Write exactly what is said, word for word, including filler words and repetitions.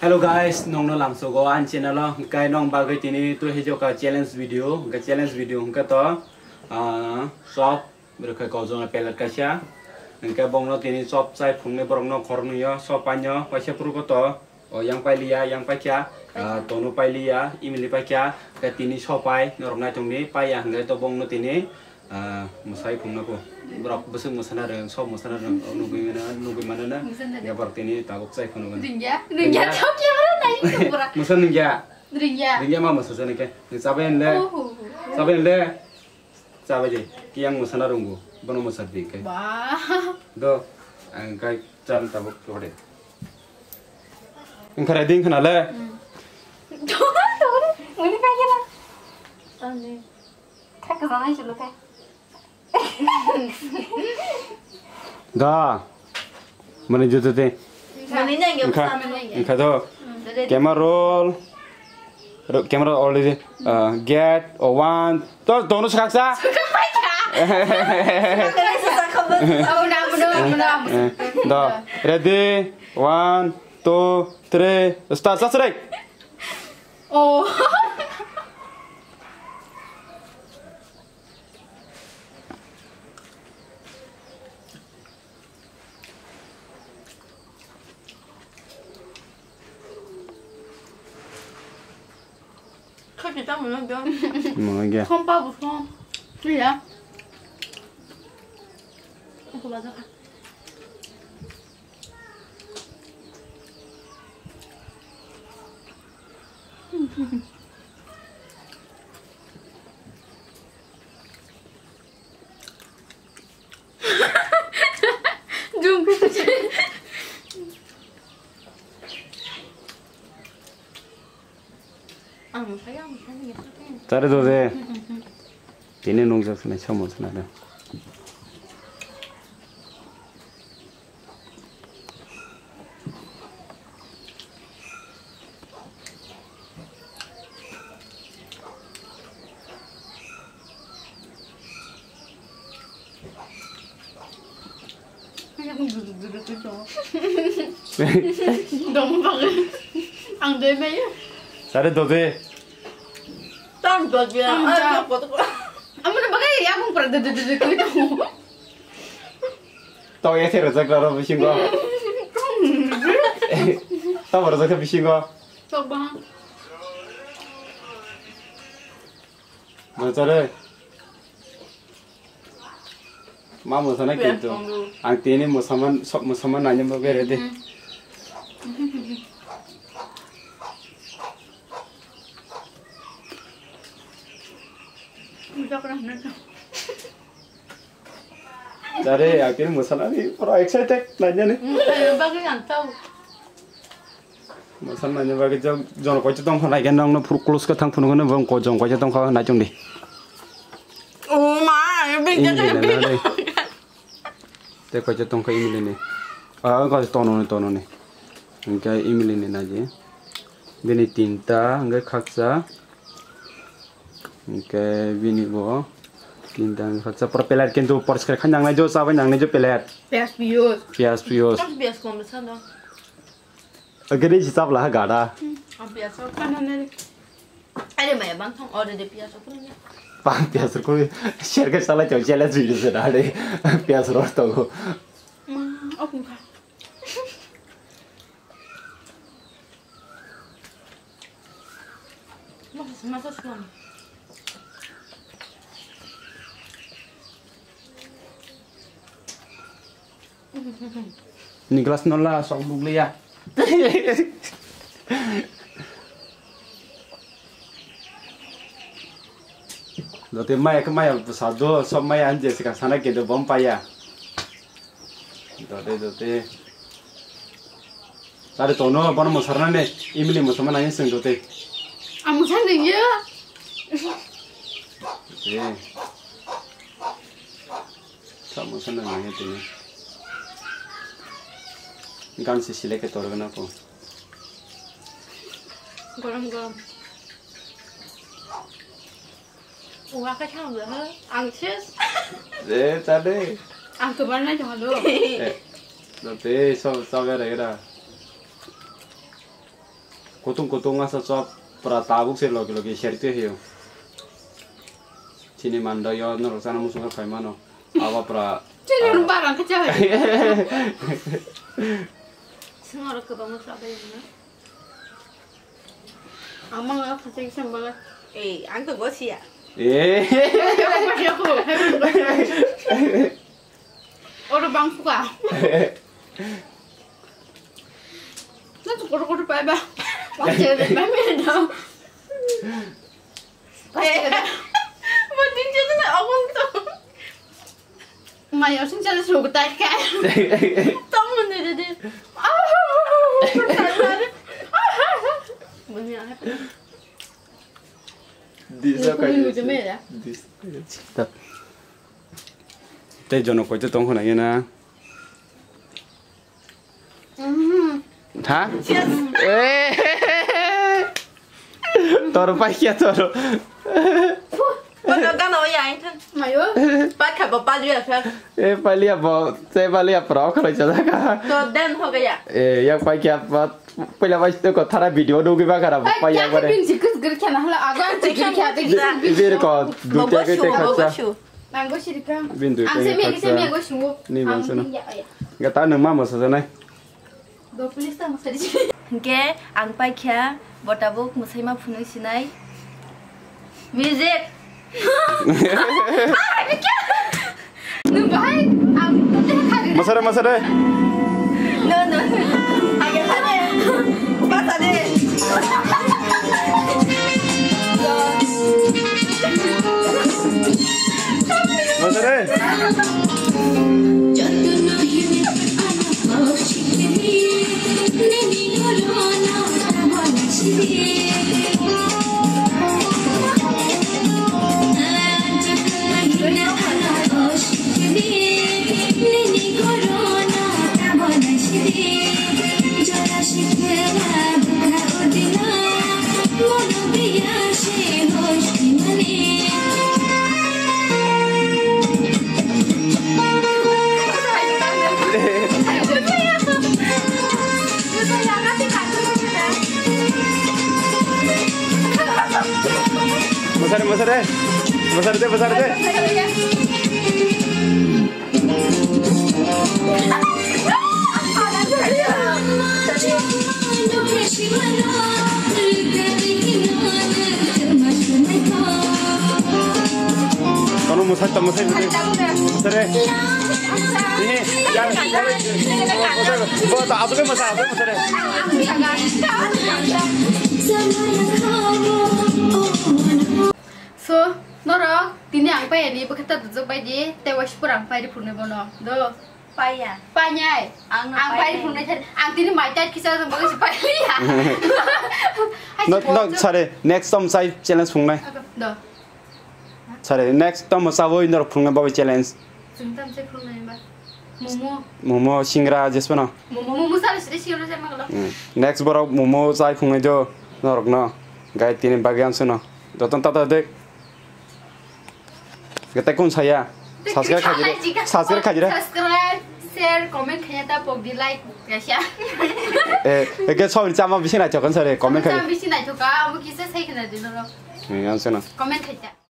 Hello guys, nongno lamsogo ani channel o, hwnkhe nong bagwi tini twi haijoka challenge video, hwnkhe challenge video hwnkhe to, ah, chop, rwkhe kojona pellet kaisa, hwnkhe bongno tini chop chai phungnai borokno khoroknwi o, chop painw, paisa phuru koto, o yang pailiya, yang paikha, ah, tonu pailiya, imili paikha, hwnkhe tini chop pai, norok naitongdi, paiya hwnkhe to bongno tini, Ah, mwsai phunukgo. Borok bwswk mwsana rwng, sob mwsana rwng, o nugwi mano, nugwi mano na. Mwsana rwng. Ya borok tini tabuk chai phunukgo. Ringya, ringya, ringya. Thok ya, ora nai, ora. Mwsana ringya. Ringya. Ringya ma mwsajani khe. Ni chabai le. Oh, oh, oh. Chabai le. Chabai de. Kiyang mwsana rwnggo. Bono mwsar di khe. Ba. Do. Ang kai chan tabuk kore. Ang kare ding khana le. Hmm. Dora, dora. Muni kaya na. Ane. Kha kwbangma chwlwkhe. Da. Mani jutu te. Mani nang ya, Wngkha, mani nang ya. Wngkha to. Ready? Camera roll. Ro-, camera already. Uh, get. Oh, one. To, dono saksa. Abuno, abuno, abuno, abuno. Eh, da. Ready? One, two, three. Start. Sasrek. Oh. Khachi tamo no do. Mangya. Khompa bu khom. Iya. Aku bazar. Jumpa. Tare dode. Tini nungjak sanai, samo sanai. Dong bagwi. Ang doi maya. Sare dode. Tang dode. Ang ja. Amo na bagwi ya mung pra dode dode kwi dong. Tau ya thero jak raro bisingo. Tau boro jak bisingo. Tok bang. Boro chare. Ma mwsana kintu. Ang tini mwsaman, sok mwsaman naina bagwi ready. Jare, ang tini mwsana ni pura excited nainani. Bagwi ang tau. Mosan nani bagwi jok jono koicha tongkha nai khe nokno phuru close khe thang phunukgo nw bong ko jong koicha tongkha nai chwng di. Oh ma, bini Imili jaka na bini. Nai. Te koicha tongkha Imili ni. Ah, ko tono ni, tono ni. Hingke Imili ni naji. Bini tinta, hingke khaksa. Hingke bini bo tinta, hingke khaksa. Pura pelet kintu poriskar kha nangnai jo, chabai nangnai jo pelet. Piyas piyos. Piyas piyos. Tam piyas kom sa no. Gede si chap laha gada. Ang piyas rok kanane. Are maya bang thong already piyas rok punya. Bang piyas rok share ke sala chau challenge video se dare. Piyas rok to. Ma, ok ka. Masa masa suan. Nicholas nola sok buglia. Dote maya ke maya sado sob maya anje sika sana ke do bom paya. Dote dote. Tare tono bono mosarna ne imili mosama nai sing dote. Amusan dingya. Eh. Tamo sana nangya tini. Gan si sile ke torgana ko. Gorom gorom. Uwa ka chang le ha. Ang ches. De chale. Ang to ban nai chang lo. Eh. No te so so ya re ra. Kutung kutung asa chop pra tabuk se logi logi seri te hiyo. Chini mando yo norok chana muchungo phai mano. Abo pra. Chini rung barang khe chai. Singorok kwbangma chaba yongna. Amang a khachai kisa bala. Eh, ang to gosia. Eh. Oro bang suka. Na tu kotor kotor pai ba. Pasti ada pai mi ada. Pasti ada. Buat dia tu nak omong tu. Mayo sing cari suka tai kan. Tong mana jadi. Ah. Banyak apa? Disa kai. Disa. Tei jono koito tong khna yena. Tha? Eh. Tor pai kya tor. Poto gana o yang than. Mayo. Pakha bo palia kha. Eh, palia bo, se palia pro khna cha ka. To den ho gaya. Eh, yak pai kya pat. Pwila bai to ko thara video do giba kara pai ya bare. Bin sikis gir khana hala aga sikir khate. Bir ko dute ke te khacha. Mango sirika. Bin dute ke khacha. Ni bangsa na. Ga ta nang ma masa janai. Do please ta masa di. Ge ang pai kha botabuk musaima phunui sinai. Music. Nwng bahai ang totally khari. Masare, masare. No, no. Age khare. Masare. Masare. Masare, masare. Masare de, masare de. Kono mwsai ta mwsai mwsai. Mwsai re. Ini ya. Bo ta abu ke mwsai abu mwsai re. So, norok tini ang pai ani bwkha ta dujok bai di, tei waisa pura ang pai ri phunui bono. Do. Paiya. Painai. Ang no Ang pai painai. Phunai thani. Ang tini mai tat kisa jang bagwi se pailiya. Hai No, se no, bo- sare, next tom sai challenge phungnai. Do. Sare, next tom sawi norok phungnai bawi challenge. Chwng tam se phungnai ba. Momo. Momo, singra, jeswano. Momo, momo sare sire sire se magalo. Hmm. Next borok momo chai phungnai jo norok no. Gai tini bagwi amsano. Joton tata dek. Kete kun saya. Subscribe khaji re. Subscribe khaji re. Subscribe, share, comment khaina ta pok di, like kaisa. Eh, eke song chama bisi naithok kan sare comment khai. Chama bisi naithok ka, amo kisa sai khna di noro. Eh, ang seno. Comment khaita.